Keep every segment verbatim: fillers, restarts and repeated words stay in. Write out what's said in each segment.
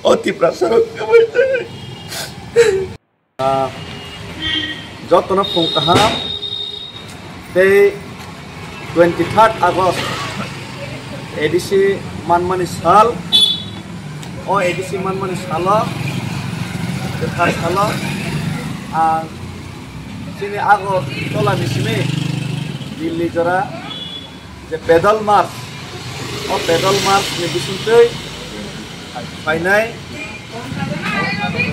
O Tiprasa rok kwbai twi. Ah, jotono phung kaham tei twenty third August A D C manmani sal. O A D C manmani salo, kwthar salo ang chini Agartala ni simi Delhi jora je pedal march, o pedal march ni bisingtwi phainai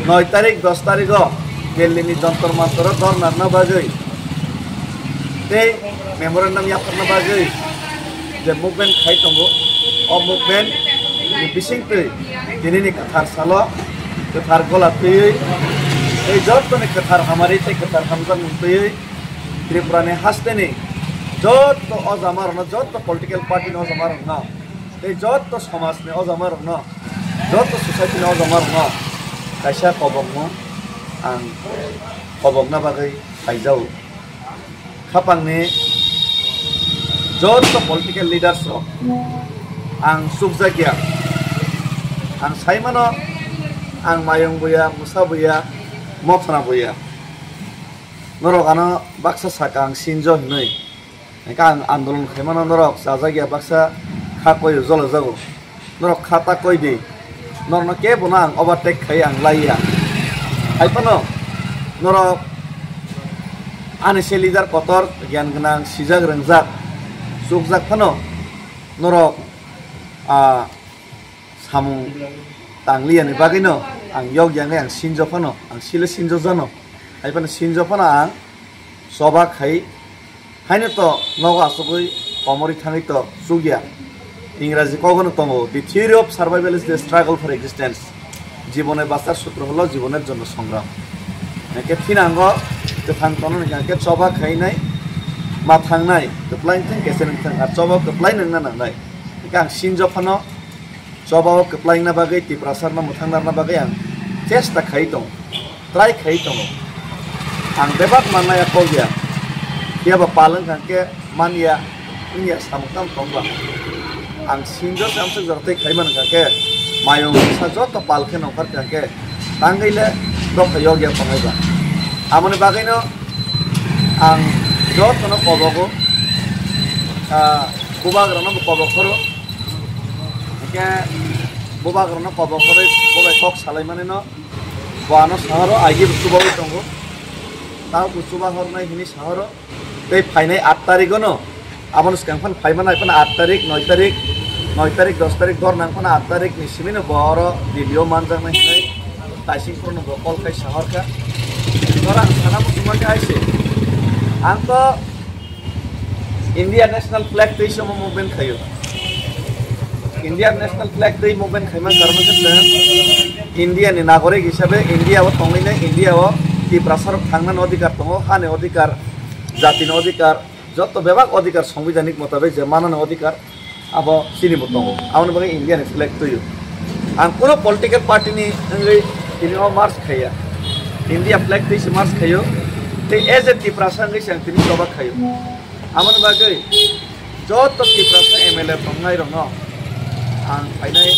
noi tarik, dos tarik o Delhi ni Jantar Mantar o dorna rwna bagwi tei memorandum yapharna bagwi je movement khai tongo, o movement ni bisingtwi tini ni kwthar salo kwthar gola twiwi tei jottoni kwthar hamari tei kwthar hamjakmung twiwi Tripura ni haste ni jotto o jama rokno, jotto political party ni o jama rokno tei jotto somaj ni o jama rokno, jotto society ni o jama rokno kaisa kobokno ang kobokna bagwi phaijao. Khapang ni jotto political leaders rok ang chukjakya. Ang sai mano, ang mayung buya, mwsa buya, mothana buya. Norok ano baksa saka ang sinjo hinwi. Hingke ang andolon khaimano norok chajakya baksa kha koiyo jolajago. Norok kha ta koi di. Norokno kebono ang overtake khai ang laiya. Hai phano norok ani se leader kotor, giyan gwnang, sijak rwngjak, chukjak phano norok, ah, samung tangliyani bagwino ang yokya wngwi ang sinjo phano, ang sile sinjo jano, hai phano sinjo phano ang choba khai, haino to nogo asugwi komorwi thangwi to chukya. Ingraji kogono tongo, "The theory of survival is the struggle for existence." Jibone bachar sutro holo jiboner jonno songram. Hingke thinango kwthang tono hingke choba khainai, ma thangnai, kwplai thang, kese nang thang, ar choba kwplai nangna nangnai. Hingke ang sinjo phano, choba o kwplaina bagwi, Tiprasa rokno mwthang narwkna bagwi ang chesta khai tongo, try khai tongo. Ang bebak mannaya kok ya, phiya ba pal wngkha khe man ya, wng ya samung tamo tong ba. Ang sinjo samsok jora tei khai man wngkha khe mayung sa joto pal khe nongkhor kha khe tangwi le dopha yok ya tongnai ba. Amoni bagwi no ang joto no kobogo, ah, bubagra no bo kobok phoro. Hingke bubagrano kobok horoi bobai kok salai mani no, bo ano sahoro aigi bo chubawi tongo. Tao bo chuba hornai hini sahoro tei phainai aat tarikgo no, abono swkang phano phai manai phano aat tarik, noi tarik, noi tarik, dos tarik dor nang phano aat tarik ni simi no bo oro Delhi o manjaknai hinwi taising phuru no bo call khai sahor kha. Oro ang sana muchungma khe hai se, ang to India National Flag twi se omo movement khaio. India National Flag twi movement khaima karon khe chwng India ni nagorik hisabe India o tongwi nai, India o Tiprasa rok thangna ni odhikar tongo, ha ni odhikar, jati ni odhikar, joto bebak odhikar, sangbidhanik motabik je mana ni odhikar, abo chini bo tongo. Aboni bagwi India ni flag twio. Ang kuno political party ni wngwi tini o march khaiya. India flag twi se march khaio. Tei as a Tiprasa wngwi se ang tini choba khaio. Aboni bagwi joto Tiprasa M L A tongnai rokno ang phainai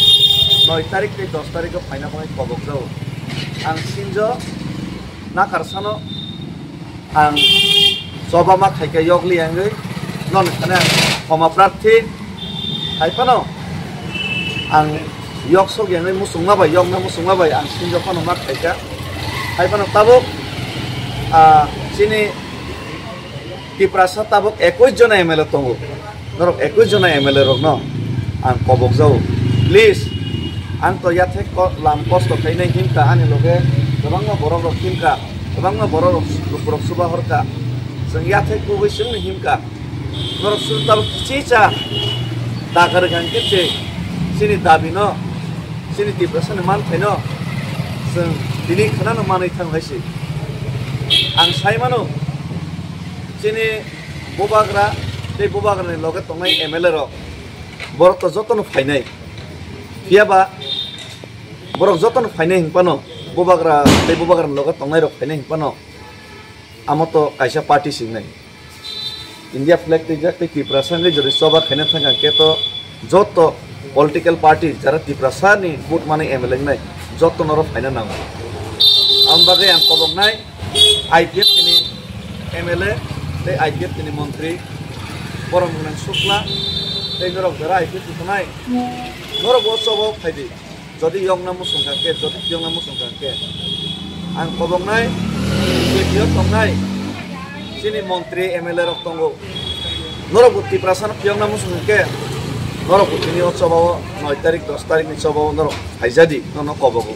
noi tarik tei dos tarik o phaina bagwi kobok jago. Ang sinjo nakar sano ang choba ma khaikha yokli wngwi, noni thani ang khoma prarthi hai phano ang yok sok wngwi muchungma bai, yokna muchungma bai ang sinjo phano ma khaikha. Hai phano tabuk, ah, chini Tiprasa tabuk ekwis jona M L A tongo. Norok ekwis jona M L A rokno ang kobok jago. Please, ang to yathek ko-, lam kosto khainai himkha, ani loge kwbangma borok rok himkha, kwbangma borok rok, borok chuba horkha. Chwng yathek kubui chwngno himkha. Norok sudut tabuk kichicha dagar gang khe chini dabi no, chini Tiprasa ni manthai no chwng tini khwnano manwi thang hai se. Ang sai mano, chini bubagra tei bubagrani loge tongnai M L A rok, borok to jotono phainai. Phiya ba borok jotono phainai hwn phano, bubagra tei bubagrani loge tongnai rok phainai hwn phano, amo to kaisa party se wngnai. India flag twijak tei Tiprasa wngwi jodi choba khaina thang khe to joto political party jara Tiprasa ni vote manwi M L A wngnai, joto norok phaina nango. Ang bagwi ang koboknai I P F T ni M L A tei I P F T ni montri Boromgwnang Sukla tei norok jara I P F T tongnai, norok bo chobo phaidi. Jodi yokna muchung kha khe, jodi yokna muchung kha khe, ang koboknai, J P O tongnai, chini montri M L A rok tongo. Norok bo Tiprasa no phiyokna muchung kha khe, norok bo tini o choba o noi tarik, dos tarik ni choba o norok phaijadi, nono kobogo.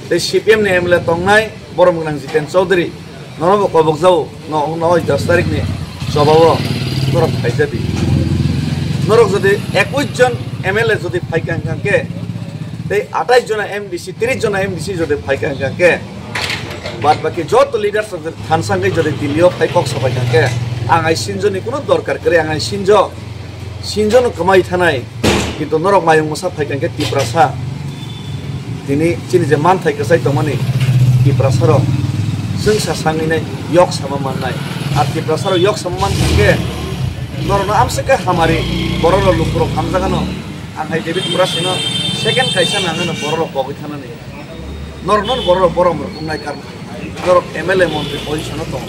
Tei C P M ni M L A tongnai, Boromgwnang Jiten Chaudhary, nono bo kobok jago, no, no, dos tarik ni choba o norok phaijadi. Norok jodi ekwis jon M L A jodi phaikha hwnkha khe, tei atais jona M D C, tris jona M D C jodi phaikha hwnkha khe, bad baki joto leaders rok jodi thansa wngwi jodi Delhi o phai kok sapai kha khe, ang ai sinjo ni kuno dorkar kwrwi, ang ai sinjo, sinjo no kwmai thanai, kintu norok mayung mwsa phaikha hwnkhe Tiprasa. Tini chini je manthai kwchai tongmani Tiprasa rok chwngsa sangwi nai yok sama mannai. Ar Tiprasa rok yok sama man khe norokno amswk khe hamari borok rok lukurok hamjagano. Ang hai David Murasino second kaisa nangano borok rok pogwi thanani. Norokno borok rok borom rok wngnai karna. Norok M L A montri position o tongo.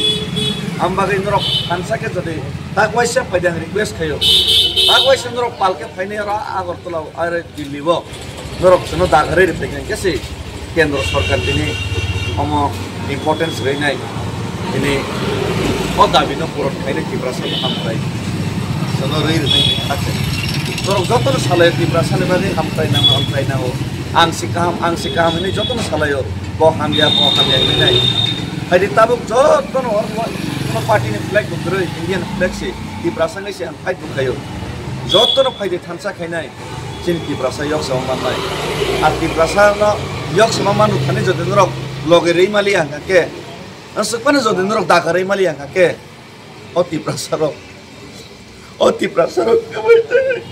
Ang bagwi norok thansa khe jodi tak waisa phaidi ang request khaio. Tak waisa norok palke phainai oro Agartala o, are Delhi o. Norok chwngno dagarwi rwphai khe se kendro sorkar tini omo importance rwnai, tini o dabi no puron khainai Tiprasa no hamkrai. Chwngno rwi rwphai khe hakhe. Norok jotono salai Tiprasa ni bagwi hamkrai nango, hamkrai nango. Ang si kaham, ang si kaham hinwi jotono salaio. Bo hamya, bo hamya hinwi nai. Haidi tabuk jotono oro bo, kono party ni flag bo kwrwi, Indian flag se, Tiprasa wngwi se ang fight bo khaio. Jotono phaidi thansa khainai. Chini Tiprasa yok sama mannai. Ar Tiprasa no yok sama manu thani jodi norok loge rwi mali ang kha khe, ang swk phano jodi norok daga rwi mali ang kha khe, o Tiprasa rok, o Tiprasa rok kwbai thanai.